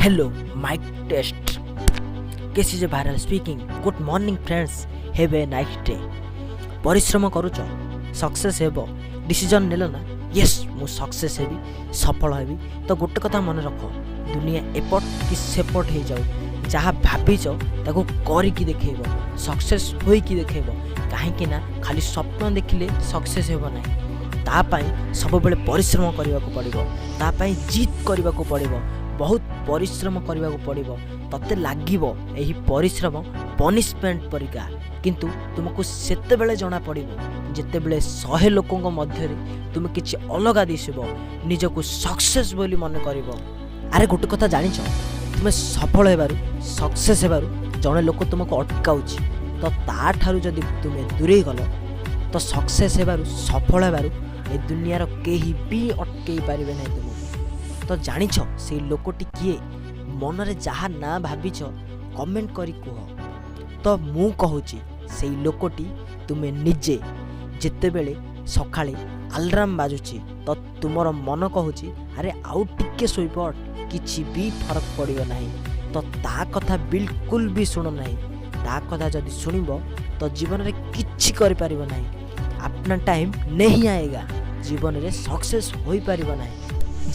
Hello, mic test. KCJ Viral speaking. Good morning, friends. Have a nice day. ପରିଶ୍ରମ କରୁଛ, success ହେବ। Decision ନେଲ ନା, ୟେସ୍, ମୁଁ ସକ୍ସେସ୍ ହେବି, ସଫଳ ହେବି। ତ ଗୋଟେ କଥା ମନେ ରଖ, ଦୁନିଆ ଏପଟ କି ସେପଟ ହେଇଯାଉ, ଯାହା ଭାବିଛ ତାକୁ କରିକି ଦେଖେଇବ, ସକ୍ସେସ୍ ହୋଇକି ଦେଖେଇବ। କାହିଁକି ନା ଖାଲି ସ୍ୱପ୍ନ ଦେଖିଲେ ସକ୍ସେସ୍ ହେବ ନାହିଁ। ତା ପାଇଁ ସବୁବେଳେ ପରିଶ୍ରମ କରିବାକୁ ପଡ଼ିବ, ତା ପାଇଁ ଜିଦ୍ କରିବାକୁ ପଡ଼ିବ, ବହୁତ ପରିଶ୍ରମ କରିବାକୁ ପଡ଼ିବ। ତତେ ଲାଗିବ ଏହି ପରିଶ୍ରମ ପନିସମେଣ୍ଟ ପରିକା, କିନ୍ତୁ ତୁମକୁ ସେତେବେଳେ ଜଣାପଡ଼ିବ ଯେତେବେଳେ 100 ଲୋକଙ୍କ ମଧ୍ୟରେ ତୁମେ କିଛି ଅଲଗା ଦିଶିବ, ନିଜକୁ ସକ୍ସେସ୍ ବୋଲି ମନେ କରିବ। ଆରେ, ଗୋଟେ କଥା ଜାଣିଛ? ତୁମେ ସଫଳ ହେବାରୁ, ସକ୍ସେସ୍ ହେବାରୁ ଜଣେ ଲୋକ ତୁମକୁ ଅଟକାଉଛି। ତ ତାଠାରୁ ଯଦି ତୁମେ ଦୂରେଇ ଗଲ, ତ ସକ୍ସେସ୍ ହେବାରୁ, ସଫଳ ହେବାରୁ ଏ ଦୁନିଆର କେହି ବି ଅଟକେଇ ପାରିବେ ନାହିଁ ତୁମକୁ। ତ ଜାଣିଛ ସେଇ ଲୋକଟି କିଏ? ମନରେ ଯାହା ନାଁ ଭାବିଛ, କମେଣ୍ଟ କରି କୁହ। ତ ମୁଁ କହୁଛି, ସେଇ ଲୋକଟି ତୁମେ ନିଜେ। ଯେତେବେଳେ ସକାଳେ ଆଲାର୍ମ ବାଜୁଛି, ତ ତୁମର ମନ କହୁଛି, "ଆରେ, ଆଉ ଟିକେ ଶୋଇପଡ଼, କିଛି ବି ଫରକ ପଡ଼ିବ ନାହିଁ।" ତ ତା କଥା ବିଲକୁଲ ବି ଶୁଣ ନାହିଁ। ତା କଥା ଯଦି ଶୁଣିବ, ତ ଜୀବନରେ କିଛି କରିପାରିବ ନାହିଁ। अपना ଟାଇମ୍ नहीं आएगा। ଜୀବନରେ ସକ୍ସେସ୍ ହୋଇପାରିବ ନାହିଁ।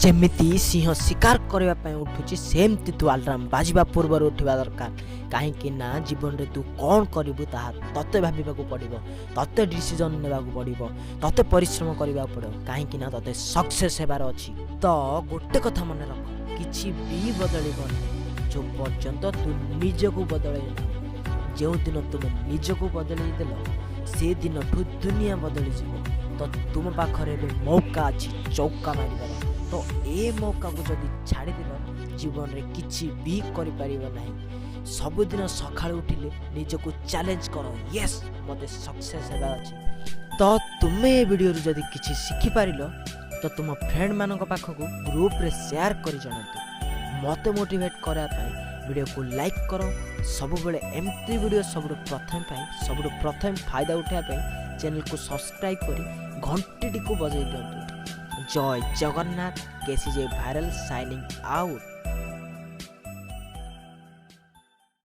ଯେମିତି ସିଂହ ଶିକାର କରିବା ପାଇଁ ଉଠୁଛି, ସେମିତି ତୁ ଆଲାର୍ମ ବାଜିବା ପୂର୍ବରୁ ଉଠିବା ଦରକାର। କାହିଁକି ନା ଜୀବନରେ ତୁ କ'ଣ କରିବୁ, ତାହା ତତେ ଭାବିବାକୁ ପଡ଼ିବ, ତତେ ଡିସିଜନ୍ ନେବାକୁ ପଡ଼ିବ, ତତେ ପରିଶ୍ରମ କରିବାକୁ ପଡ଼ିବ। କାହିଁକି ନା ତତେ ସକ୍ସେସ୍ ହେବାର ଅଛି। ତ ଗୋଟେ କଥା ମନେ ରଖ, କିଛି ବି ବଦଳିବ ନାହିଁ ଯେଉଁ ପର୍ଯ୍ୟନ୍ତ ତୁ ନିଜକୁ ବଦଳେଇ ନାହୁଁ। ଯେଉଁଦିନ ତୁମେ ନିଜକୁ ବଦଳେଇ ଦେଲ, ସେ ଦିନଠୁ ଦୁନିଆ ବଦଳିଯିବ। ତ ତୁମ ପାଖରେ ଏବେ ମୌକା ଅଛି ଚୌକା ମାରିବାର। ତ ଏ ମୌକାକୁ ଯଦି ଛାଡ଼ିଦେଲ, ଜୀବନରେ କିଛି ବି କରିପାରିବ ନାହିଁ। ସବୁଦିନ ସକାଳୁ ଉଠିଲେ ନିଜକୁ ଚ୍ୟାଲେଞ୍ଜ କର, ୟେସ୍, ମୋତେ ସକ୍ସେସ୍ ହେବାର ଅଛି। ତ ତୁମେ ଏ ଭିଡ଼ିଓରୁ ଯଦି କିଛି ଶିଖିପାରିଲ, ତ ତୁମ ଫ୍ରେଣ୍ଡମାନଙ୍କ ପାଖକୁ ଗ୍ରୁପରେ ସେୟାର କରି ଜଣାନ୍ତୁ। ମୋତେ ମୋଟିଭେଟ୍ କରିବା ପାଇଁ ଭିଡ଼ିଓକୁ ଲାଇକ୍ କର। ସବୁବେଳେ ଏମିତି ଭିଡ଼ିଓ ସବୁଠୁ ପ୍ରଥମେ ଫାଇଦା ଉଠାଇବା ପାଇଁ ଚ୍ୟାନେଲକୁ ସବସ୍କ୍ରାଇବ୍ କରି ଘଣ୍ଟିଟିକୁ ବଜାଇ ଦିଅନ୍ତୁ। Jai Jagannath. KCJ viral signing out.